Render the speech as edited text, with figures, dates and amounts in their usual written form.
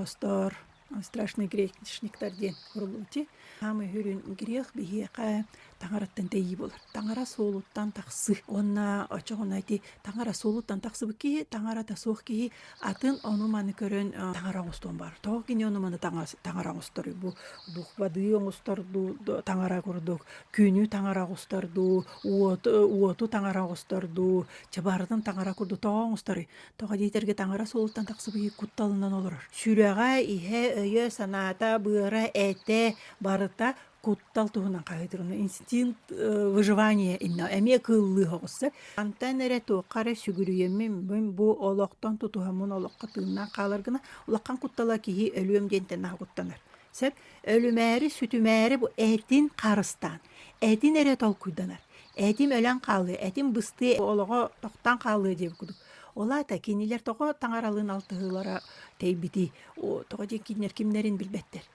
оҥостор страшный грешниктар диэн куруллубути. Хаамый хүрүн грех биһиэхэ таҥараттан тэйии буолар. Таҥара суолуттан тахсыы. Уонна очоҕуна ити таҥара суолуттан тахсыбыт киһи, таҥарата суох киһи атын ону-маны көрөн таҥара оҥостуон баар. Тоҕо кини ону-маны таҥара оҥосторуй? Бу духбадыы оҥостор дуу, таҥара курдук, күнү таҥара оҥостор дуу, уоту таҥара оҥостор дуу, чэ барытын таҥара курдук тоҕо оҥосторуй? Тоҕо диэтэргэ таҥара суолуттан тахсыбыт кутталынан олорор. Сүрэҕэ, иһэ, өйө, санаата, быара, этэ барыта куттал туһунан хаһыытырына инстинкт выживания инна эмиэ кыыллыы оҕусса. Антан эрэ туохха эрэ сүгүрүйэммин бу олохтон тутуһаммын олоххо тыыннаах хаалар гына улахан куттала киһи өлүөм диэнтэн наһаа куттанар. Сөп өлүмээри сүтүмээри бу этин харыстаан этин эрэ толкуйданар. Этим өлөн хаалыа, этим быстыа, олоҕо тохтоон хаалыа диэбит курдук. Ол аата кинилэр тоҕо таҥаралыын алтыһыылара тэйбитий? Тоҕо диэн кинилэр кимнэрин билбэттэр.